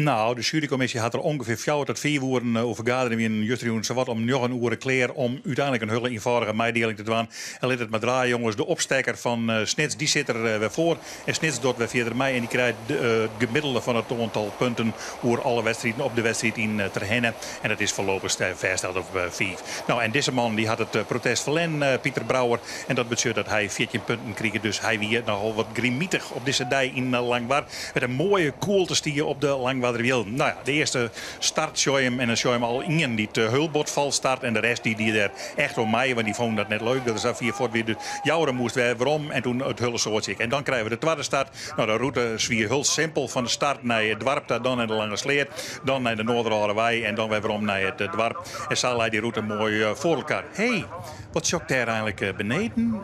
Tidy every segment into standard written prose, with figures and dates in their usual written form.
Nou, de sjuerykommisje hat der ûngefear fjouwer tot fiif oeren oer fergadere. Wienen justerjûn sawat om njoggen oere klear om úteinlik in hiele ienfâldige meidieling te dwaan. En lit it mar draaie, jonges. De opstekker fan Snits dy sit der wer foar. En Snits docht wer fierder mei en dy krijt it gemiddelde fan it oantal punten oer alle wedstriden op de wedstriid yn Terherne. En dat is foarlopich fêststeld op fiif. Nou, en dizze man dy hat it protest ferlern, Pieter Brouwer. En dat betsjut dat hy 14 punten krige. Dus hy wie nochal wat grimitich op dizze dei yn Langwar. Met in moaie koelte stie op de Langwarderwielen. Nou ja, de earste start sjoch je him en dan sjoch je him al ien dy't hiel bot falsk start en de rest dy die der echt oan mei, want dy fûnen dat net leuk dat er sa fier fuort wie. Dus Joure moast wer werom en toen it hiele soadsje ek. En dan krije we de twadde start. Nou, de rûte wie hiel simpel fan de start nei it doarp ta, dan nei de Lange Sleat, dan nei de Noarderâldewei en dan wer werom nei it doarp. En sa lei dy rûte moai foar elkoar. Hé, wat sjoch ik dêr eigenlik beneden?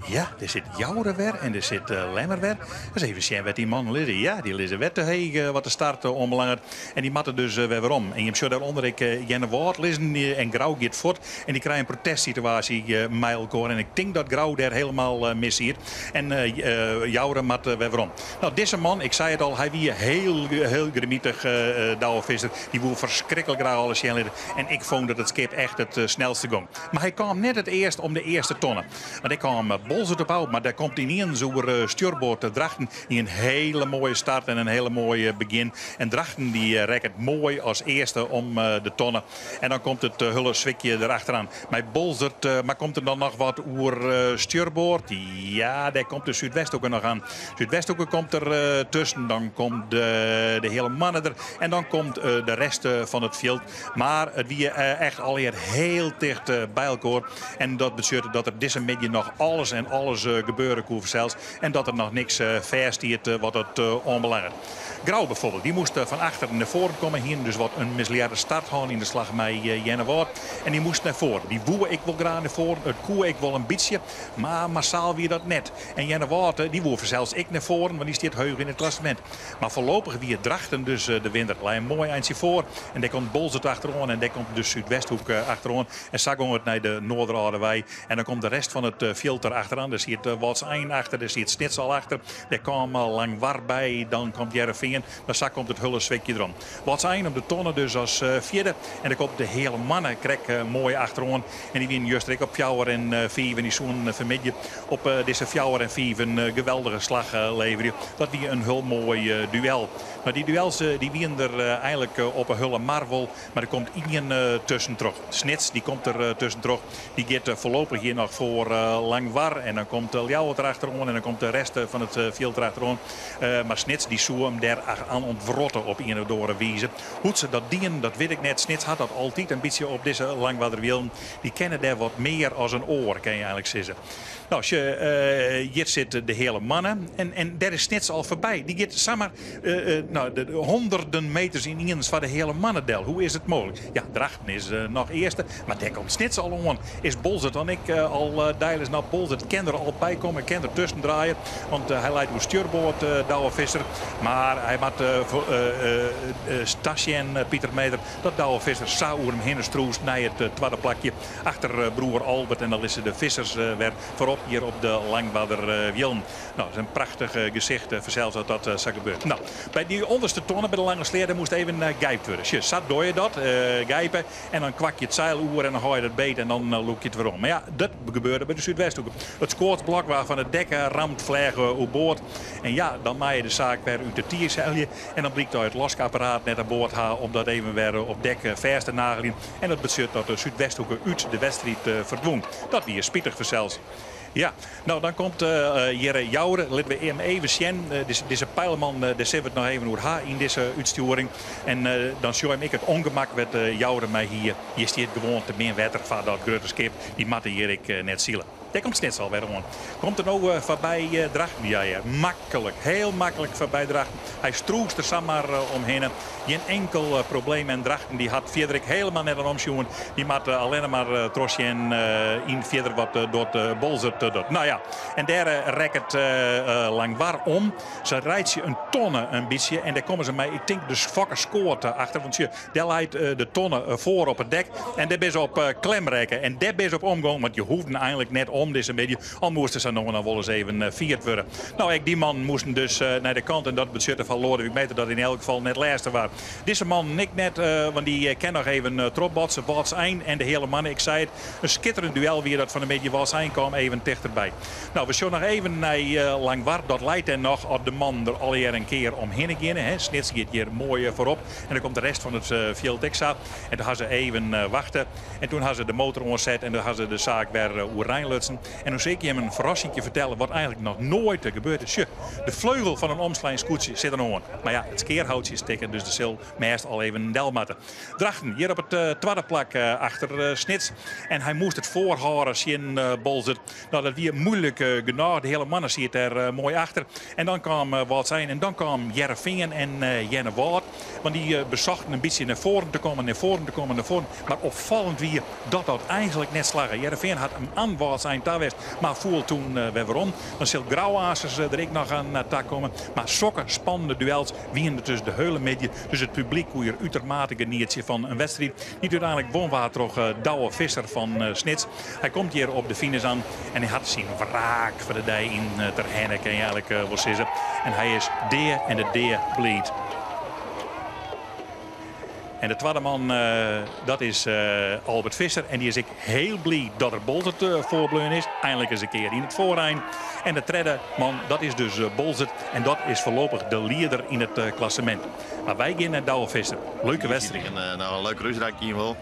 Ja, dêr sit Joure wer en dêr sit Lemmer wer. Ris even sjen wêr't dy mannen lizze. Ja, dy lizze wer te heech wat de start oanbelanget. En dy moatte dus wer werom. En jim sjogge dêrûnder ek Earnewâld lizzen en Grou giet fuort. En dy krije in protestsituaasje mei elkoar. En ik tink dat Grou dêr helemaal mis siet. En Joure moat wer werom. Nou, dizze man, ik sei it al, hy wie heel, heel grimitich, Douwe Visser. Dy woe ferskriklik graach alles sjen litte. En ik fûn dat it skip echt it snelste gong. Mar hy kaam net it earst om de earste tonne. Want dêr kaam Boalsert op ôf, mar dêr komt yniens oer stjoerboard Drachten in hiele moaie start en in hiele moaie begjin. En Drachten dy rekket moai as earste om de tonne. En dan komt it hiele swikje der achteroan. Mei Boalsert, mar komt der dan noch wat oer stjoerboard? Ja, dêr komt de Súdwesthoeke noch oan. Súdwesthoeke komt der tusken, dan komt de Heale Moanne der en dan komt de rest fan it fjild. Mar it wie echt allegear hiel ticht by elkoar. En dat betsjutte dat der dizze middei noch alles en alles gebeure koe fansels. En dat der noch niks fêststiet wat it oanbelanget. Grou bijvoorbeeld, dy moast fan achteren nei foaren komme. Hienen dus wat in mislearre start hân yn de slach mei Earnewâld. En dy moast nei foaren. Dy woe ek wol graach nei foaren. It koe ek wol in bytsje, mar massaal wie dat net. En Earnewâld dy woe fansels ek nei foaren, want dy stiet heech yn it klassemint. Mar foarlopich wie Drachten dus de winner. Lei in moai eintsje foar en dêr komt Boalsert achteroan en dêr komt de Súdwesthoek achteroan. En sa gong it nei de Noarderâldewei. En dan komt de rest fan it fjild der achteroan. Dêr siet Wâldsein achter, dêr siet Snits al achter. Dêr kaam Langwar by, dan komt Hearrenfean. Mar sa komt it hiele swikje derom. Wâldsein om de tonne dus as fjirde. En dêr komt de Heale Moanne krekt moai achteroan. En dy wienen juster ek op fjouwer en fiif en dy soenen fanmiddei op dizze fjouwer en fiif in geweldige slach leverje. Dat wie in hiel moai duel. Mar dy duels dy wienen der eigenlik op 'e hiele mar wol. Mar der komt ien tuskentroch. Snits dy komt der tuskentroch. Dy giet foarlopich hjir noch foar Langwar. En dan komt Ljouwert der achteroan en dan komt de rest fan it fjild der achteroan. Mar Snits dy soe him dêr aan ûntwrotte op ien of oare wize. Hoe't se dat dienen, dat wit ik net. Snits hat dat altyd in bytsje op dizze Langwarderwielen. Dy kenne dêr wat mear as in oar, kin je eigenlik sizze. Nou, sjoch, hjir sit de Heale Moanne en, en dêr is Snits al foarby. Dy giet samar nou, de honderden meters yniens foar de Heale Moanne del. Hoe is it mooglik? Ja, Drachten is noch earste, mar dêr komt Snits al oan. Is Boalsert dan ek al deilis? Nou, Boalsert kin der al by komme, kin der tusken draaie. Want hy leit oer stjoerboard, Douwe Visser. Mar hy moat tasjen, Pieter Meeder, dat Douwe Visser sa oer him hinne strûst nei it twadde plakje. Achter broer Albert en dan lizze de Vissers wer foarop hjir op de Langwarderwielen. Nou, dat is in prachtich gesicht fansels dat dat sa gebeurt. Nou, by dy ûnderste tonne by de Lange Sleat, dêr moast even gijpt wurde. Sjoch, sa doar je dat, gijpe. En dan kwak je it seil oer en dan hâld je dat beet en dan lûk je it werom. Mar ja, dat gebeurde by de Súdwesthoeke. It skoatsblok waard fan it dek ramd, fleach oerboard. En ja, dan meie je de saak wer út de tiid helje. En dan blykt dat je it laskapparaat net aan board ha om dat even wer op dek fêst te nageljen. En dat betsjut dat de Súdwesthoeke út de wedstriid ferdwûn. Dat wie spitich fansels. Ja, nou dan komt hjir Joure. Litte we him even sjen. Dizze pijlman, dêr sille we it noch even oer ha yn dizze útstjoering. En dan sjoch ik it ûngemak wêr't Joure mei hie. Hjir stiet gewoan te min wetter foar dat grutte skip. Dy moatte hjir ek net sile. Dêr komt Snits al wer oan. Komt er no foarby Drachten? Ja, ja, maklik. Hiel maklik foarby Drachten. Hy strûst der samar omhinne. Gjin inkel probleem. En Drachten dy hat fierder ek hielendal net oan omsjoen. Dy moat allinne mar trochsjen yn fierder wat docht Boalsert docht. Nou ja, en dêr rekket Langwar om. Se reitsje in tonne in bytsje en dêr komme se mei, ik tink, de fokkerskoat achter. Want sjoch, dêr leit de tonne foar op it dek en dêr binne se op klem rekke. En dêr binne se op omgong, want je hoegden eigenlik net om. om dizze middei. Al moast der sa no en dan wolris even fierd wurde. No, ek dy mannen moasten dus nei de kant en dat betsjutte foar Lodewijk Meter dat hy yn elk gefal net lêste waard. Dizze mannen ek net, want dy kin noch even trochbotse. Wâldsein en de Heale Moanne, ik sei it, in skitterend duel wie dat fan 'e middei. Wâldsein kaam even tichterby. No, we sjogge noch even nei Langwar. Dat leit dêr noch as de mannen der allegear in kear omhinne geane. Snits giet hjir moai foarop en dan komt de rest fan it fjild ek sa. En doe ha se even wachte en toen ha se de motor oanset en doe ha se de saak wer oerein lutsen. En no sil ik jim in ferrassingje fertelle wat eigenlik noch noait gebeurd is. Sjoch, de fleugel fan in omslein skûtsje sit der oan. Mar ja, it skearhoutsje is stikken, dus der sil mêst al even del moatte. Drachten hjir op it twadde plak achter Snits. En hy moast it foarhâlde tsjin Boalsert. No, dat wie muoilik genôch. De Heale Moanne siet dêr moai achter. En dan kaam Wâldsein en dan kaam Hearrenfean en Earnewâld. Want dy besochten in bytsje nei foaren te kommen, nei foaren te kommen, nei foaren. Mar opfallend wie dat dat eigenlik net slagge. Hearrenfean hat him oan Wâldsein ta west, mar foel toen wer werom. Dan sil Grou aansens der ek noch oan ta komme. Mar sokke spannende duels wienen der dus de hiele middei. Dus it publyk koe hjir utermate genietsje fan in wedstriid dy't úteinlik wûn waard troch Douwe Visser fan Snits. Hy komt hjir op de finish oan en hy hat syn wraak foar de dei yn Terherne, kin je eigenlik wol sizze. En hy is dea en de dea bliid. En de twadde man, dat is Albert Visser. En dy is ek hiel bliid dat er Boalsert foarbleaun is. Einlik ris in kear yn it foarein. En de tredde man, dat is dus Boalsert. En dat is foarlopich de lieder yn it klassemint. Mar wy gean nei Douwe Visser. Leuke wedstriid. Nou, in leuk rúsrakje wol.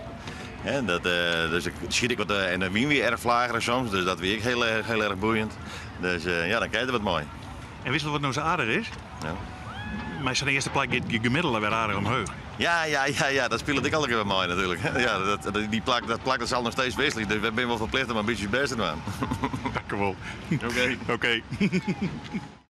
Dat, dus ik schiet ik wat, en de wyn wie erg flagerig soms, dus dat wie ek hiel erg, hiel erg boeiend. Dus ja, dan krijg je wat moai. En witst wat no sa aardich is? Ja. Mei sa'n earste plak giet gemiddelde wer aardich omheech. Ja, ja, ja, ja, dat spilet ek altyd wer mei natuerlik. Ja, dat, die plak, dat plak dat sil noch steeds wikselje, dus wy binne wol ferplichte om in bytsje bêst te dwaan. Dankjewol. Oké. Oké.